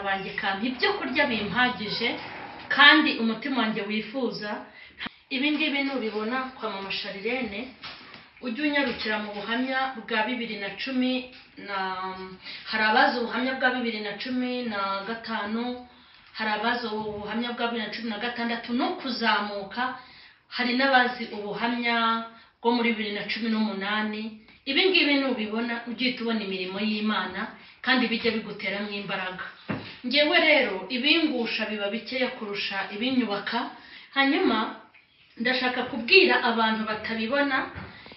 banjye ikampa ibyo kurya bimpagije kandi umutima wanjye wifuza. Ibi ngibi nubibona kwa Mama Charlene, ujye unyarukira mu buhamya bwa 2010 na hari abazi ubuhamya bwa 2015, hari abazi ubuhamya bwa 2016 no kuzamuka, hari n'abazi ubuhamya bwo muri 2018. Ibi ngibi nubibona ujye ubona imirimo y'Imana kandi bijya biguteramo imbaraga. Ngewe rero ibingusha biba bikeya kurusha ibinyubaka. Hanyuma ndashaka kubwira abantu batabibona,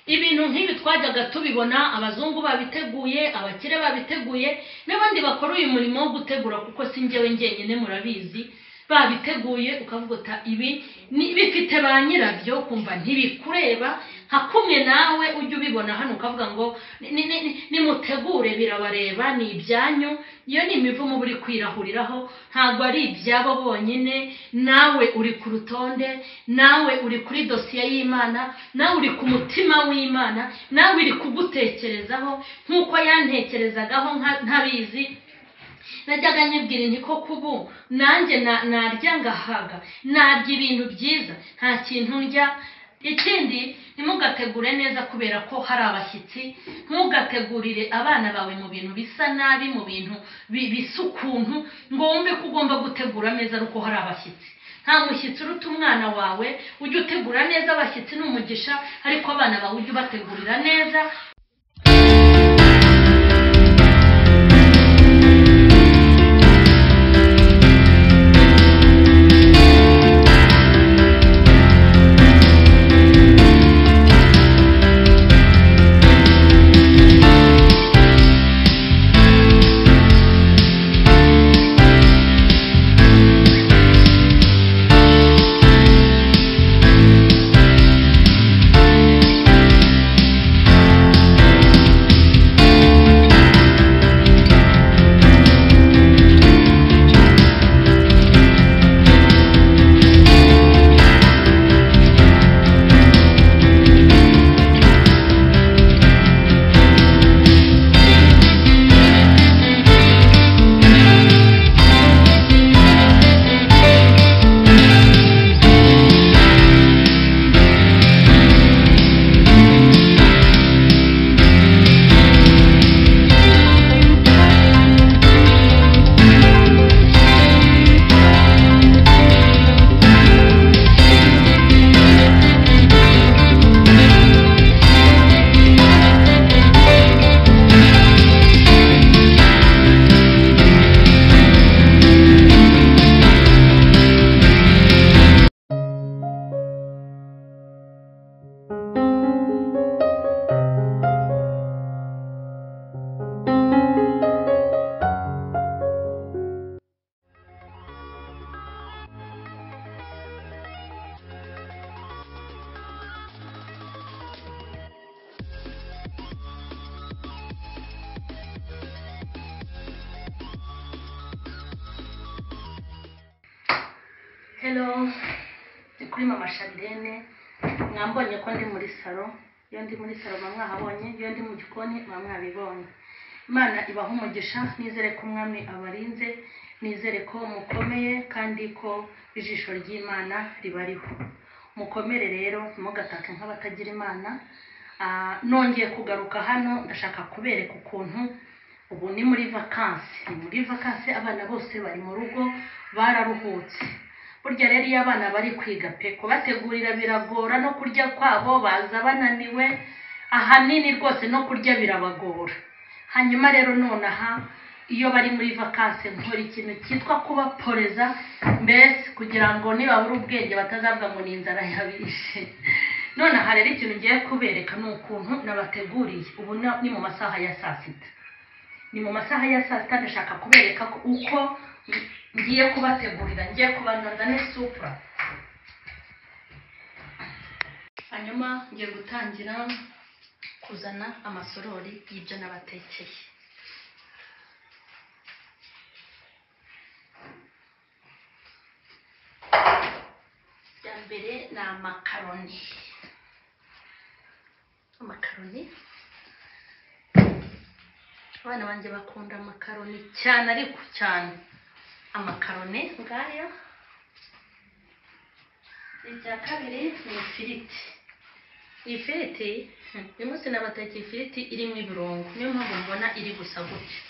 ibintu nk'ibi twajyaga tubibona, abazungu babiteguye, abakire babiteguye, n'abandi bakora uyu murimo wo gutegura, kuko si njyewe njyenyine murabizi, babiteguye ukavuga uta ibi bifite ba nyirabyo, ukumva ntibikureba. Nka kumwe nawe ujya ubibona hano ukavuga ngo nimutegure birabareba, ni ibyanyu. Iyo ni imivumo uri kwirahuriraho, ntabwo ari ibyabo bonyine, nawe uri ku rutonde, nawe uri kuri dosiye y'Imana, nawe uri ku mutima w'Imana, nawe iri kugutekerezaho nk'uko yantekerezagaho ntabizi. Najyaga nyibwira nti koko ubu nanjye narya ngahaga, narya ibintu byiza, nta kintu ndya. Ikindi, ntimugategure neza kubera ko hari abashyitsi, ntugategurire abana bawe mu bintu bisa nabi, mu bintu bisa ukuntu, ngo wumve ko ugomba gutegura ameza ari uko hari abashyitsi. Nta mushyitsi uruta umwana wawe, ujye utegura neza, abashyitsi ni umugisha, ariko abana bawe ujye ubategurira neza. Hello, ni kuri Mama Charlene. Mwambonye ko ndi muri salo, iyo ndi muri salo mwahabonye, iyo ndi mu gikoni mwabibonye. Imana ibaha umugisha, nizere ko Umwami abarinze, nizere ko mukomeye kandi ko ijisho ry'Imana ribariho. Mukomere rero, ntimugatake nk'abatagira Imana. Nongeye kugaruka hano, ndashaka kubereka ukuntu ubu ni muri vakansi, ni muri vakansi, abana bose bari mu rugo bararuhutse. Burya rero iyo abana bari kwiga pe, kubategurira biragora, no kurya kwabo baza bananiwe, ahanini rwose no kurya birabagora. Hanyuma rero nonaha iyo bari muri vakansi nkora ikintu cyitwa kubaporeza, mbese kugira ngo nibabura ubwenge batazavuga ngo ni inzara yabishe. Nonaha rero ikintu ngiye kubereka ni ukuntu nabateguriye. Ubu ni mu masaha ya saa sita, ni mu masaha ya saa sita, ndashaka kubereka uko ngiye kubategurira. Ngiye kubanza nzane supura, hanyuma ngiye gutangira kuzana amasorori y'ibyo nabatekeye. Ya mbere ni amakaroni. Amakaroni, abana banjye bakunda amakaroni cyane, ariko cyane. Amakarone ngayo. Icya kabiri ni ifiriti. Iyi firiti uyu munsi nabatekeye ifiriti irimo ibirungo, niyo mpamvu mbona iri gusa gutya.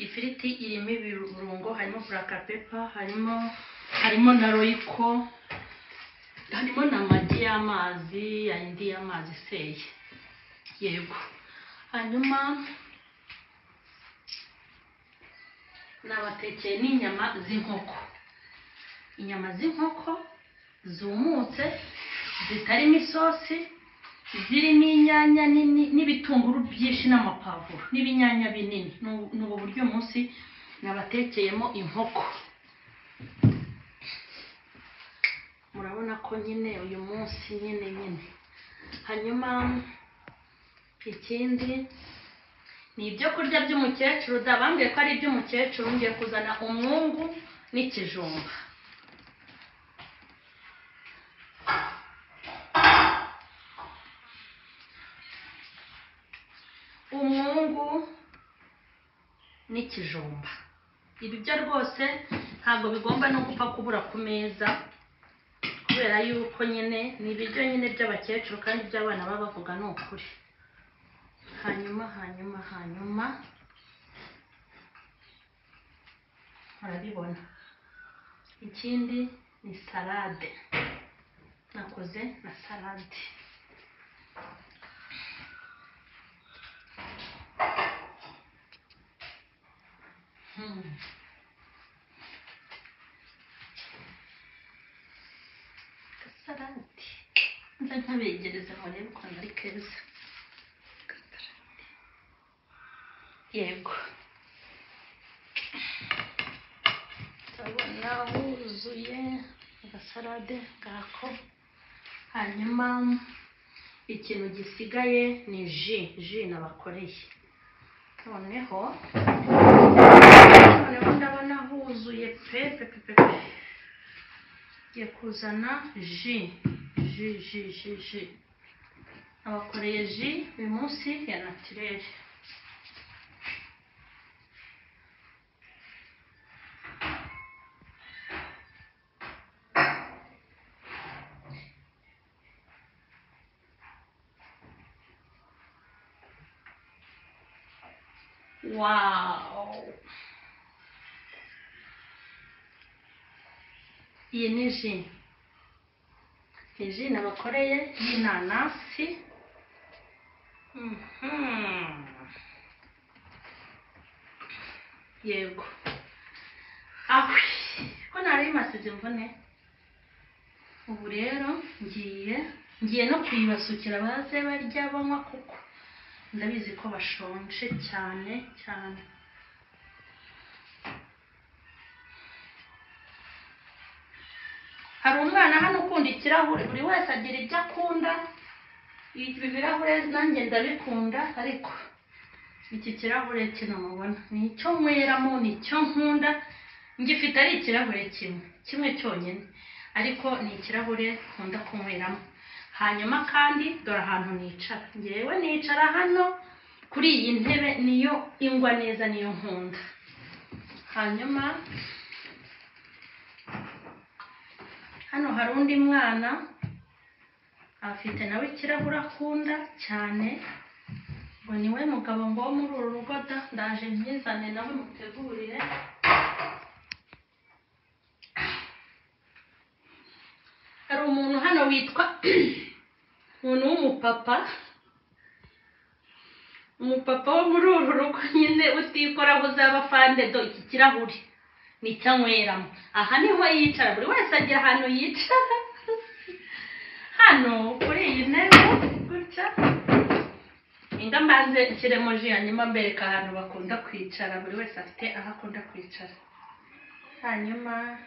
Ifiriti irimo ibirungo, harimo black pepper, harimo na royco, harimo na magi y'amazi, andi y'amazi iseye. Yego. Hanyuma nabatekeye n'inyama z'inkoko. Inyama z'inkoko zumutse zitarimo isosi, zirimo inyanya nini n'ibitunguru byinshi n'amapavuro n'ibinyanya binini. Ni ubu buryo munsi nabatekeyemo inkoko. Murabona ko nyine uyu munsi nyine. Hanyuma ikindi ni ibyo kurya by'umukecuru da, bambwiye ko ari iby'umukecuru. Ngiye kuzana umwungu n'ikijumba. Umwungu n'ikijumba, ibi byo rwose ntabwo bigomba no gupfa kubura ku meza, kubera yuko nyine ni ibiryo nyine by'abakecuru kandi by'abana baba bavuga ni ukuri. Hanyuma murabibona. Ikindi ni salade, nakoze na salade. Salade nza nkabegereza murebe ukuntu ari keza. Yego, ndabona wuzuye agasalade ngako. Hanyuma ikintu gisigaye ni ji nabakoreye. Noneho ndabona huzuye pe pe pe pe. Ngiye kuzana ji. Nabakoreye ji uyu munsi ya naturelle. Wow! Iyi ni ji. Ni ji nabakoreye y'inanasi. Yego. Ahwi, ko nari masize imvune. Ubu rero ngiye no kuyibasukira baze barya banywa, kuko ndabizi ko bashonje cyane cyane. Hari umwana hano ukunda ikirahure, buri wese agira ibyo akunda. Ibi birahure nanjye ndabikunda, ariko iki kirahure kino mubona ni icyo nyweramo, ni icyo nkunda. Ngifite ari ikirahure kimwe cyonyine, ariko ni ikirahure nkunda kunyweramo. Hanyuma kandi dore ahantu nicara, ngewe nicara hano kuri iyi ntebe, niyo ingwa neza, niyo nkunda. Hanyuma hano hari undi mwana afite nawe ikirahure akunda cyane, ngo niwe mugabo ngo muri uru rugo da, ndaje nkizane nawe mutegurire. Hari umuntu hano witwa umuntu w'umupapa, umupapa wo muri uru rugo nyine utikoraho uzaba fande. Do iki kirahure nicyo anyweramo, aha niho yicara. Buri wese agira ahantu yicara. Hano kuri iyi ntebe gutya, inga mbanze nshyiremo ji, hanyuma mbereka ahantu bakunda kwicara. Buri wese afite aho akunda kwicara. Hanyuma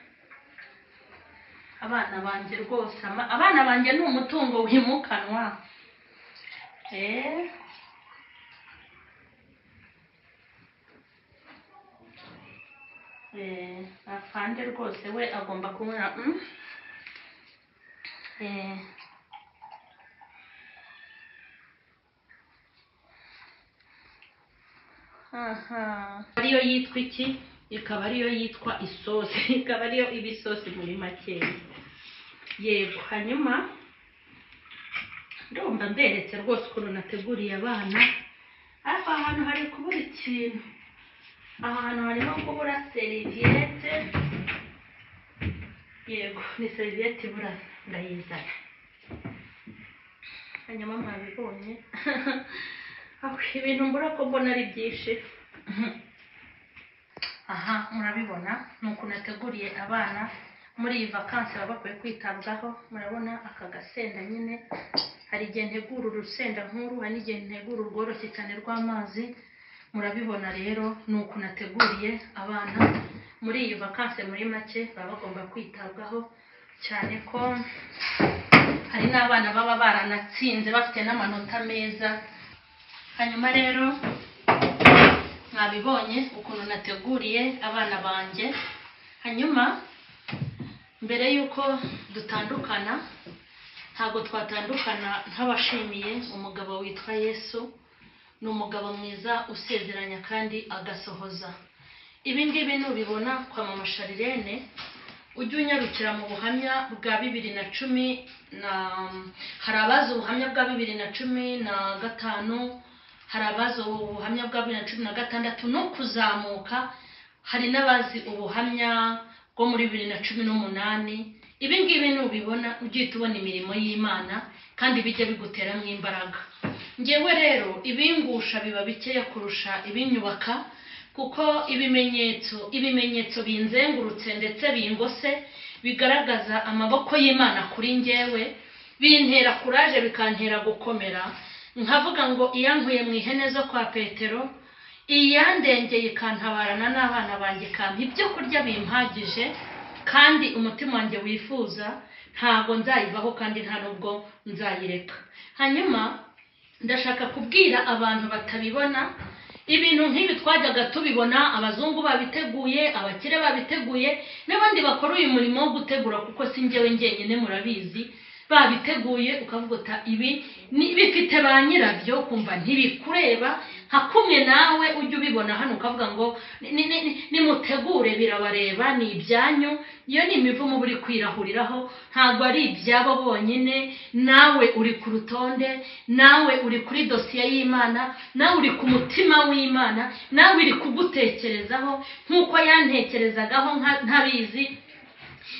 abana banjye rwose, abana banjye ni umutungo wimukanwa. Afande rwose we agomba kunywa. Aha ariyo yitwa iki? Ikaba ariyo yitwa isosi, ikaba ariyo iba isosi muri makeya. Yego, hanyuma ndumva mberetse rwose ukuntu nateguriye abana. Ariko aha hantu hari kubura ikintu, aha hantu harimo kubura serviette. Yego, ni serviette ibura, ndayizana. Hanyuma mwabibonye ibintu mbura ko mbona ari byinshi. Aha murabibona ni ukuntu nateguriye abana muri iyi vakansi, baba bakwiye kwitabwaho. Murabona aka gasenda nyine, hari igihe ntegura urusenda nk'uru, hari n'igihe ntegura urworoshye cyane rw'amazi. Murabibona rero ni ukuntu nateguriye abana muri iyi vakansi. Muri make baba bagomba kwitabwaho cyane, ko hari n'abana baba baranatsinze bafite n'amanota meza. Hanyuma rero mwabibonye ukuntu nateguriye abana banjye. Hanyuma mbere y'uko dutandukana, ntabwo twatandukana ntabashimiye umugabo witwa Yesu. Ni umugabo mwiza usezeranya kandi agasohoza. Ibi ngibi nubibona kwa Mama Sharirene, ujye unyarukira mu buhamya bwa 2010 na, hari abazi ubuhamya bwa 2015, hari abazi ubuhamya bwa 2016 no kuzamuka, hari n'abazi ubuhamya bwo muri 2018. Ibi ngibi nubibona ujye uhita ubona imirimo y'Imana, kandi bijya biguteramo imbaraga. Ngewe rero ibingusha biba bikeya kurusha ibinyubaka, kuko ibimenyetso binzengurutse ndetse bingose bigaragaza amaboko y'Imana kuri ngewe, bintera kuraje, bikantera gukomera. Nkavuga ngo iyankuye mu ihene zo kwa Petero, iyandengeye ikantabarana n'abana banjye, ikampa ibyo kurya bimpagije kandi umutima wanjye wifuza, ntago nzayivaho kandi nta nubwo nzayireka. Hanyuma ndashaka kubwira abantu batabibona, ibintu nk'ibi twajyaga tubibona abazungu babiteguye, abakire babiteguye, n'abandi bakora uyu murimo wo gutegura, kuko si njyewe njyenyine, murabizi, babiteguye. Ukavuga uta ibi bifite ba nyirabyo, ukumva ntibikureba. Nka kumwe nawe ujya ubibona hano ukavuga ngo nimutegure birabareba, ni ibyanyu. Iyo ni imivumo uba uri kwirahuriraho, ntabwo ari ibyabo bonyine. Nawe uri ku rutonde, nawe uri kuri dosiye y'Imana, nawe uri ku mutima w'Imana, nawe iri kugutekerezaho nk'uko yantekerezagaho ntabizi.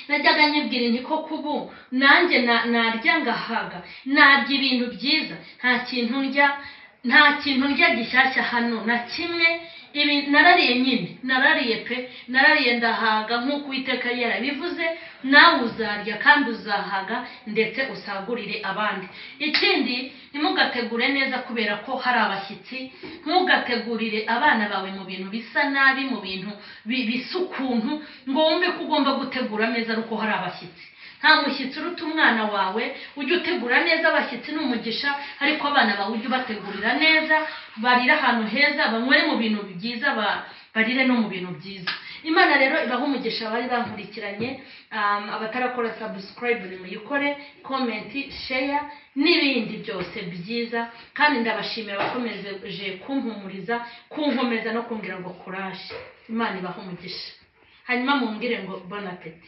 Najyaga nyibwira nti koko ubu nanjye narya ngahaga, narya ibintu byiza, nta kintu ndya, nta kintu ndya gishyashya hano na kimwe. Ibi narariye nyine, narariye pe, narariye ndahaga nk'uko Uwiteka yarabivuze. Nawe uzarya kandi uzahaga, ndetse usagurire abandi. Ikindi, ntimugategure neza kubera ko hari abashyitsi. Ntugategurire abana bawe mu bintu bisa nabi, mu bintu bisa ukuntu, ngo wumve ko ugomba gutegura ameza ari uko hari abashyitsi. Nta mushyitsi uruta umwana wawe. Ujye utegura neza, abashyitsi ni umugisha, ariko abana bawe ujye ubategurira neza, barire ahantu heza, banywere mu bintu byiza, barire no mu bintu byiza. Imana rero ibaha umugisha abari bankurikiranye. Abatarakora subscribe nimuyikore, comment, share n'ibindi byose byiza. Kandi ndabashimira abakomeje kumpumuriza, kunkomeza no kumbwira ngo courage. Imana ibaha umugisha. Hanyuma mumbwire ngo bon appétit.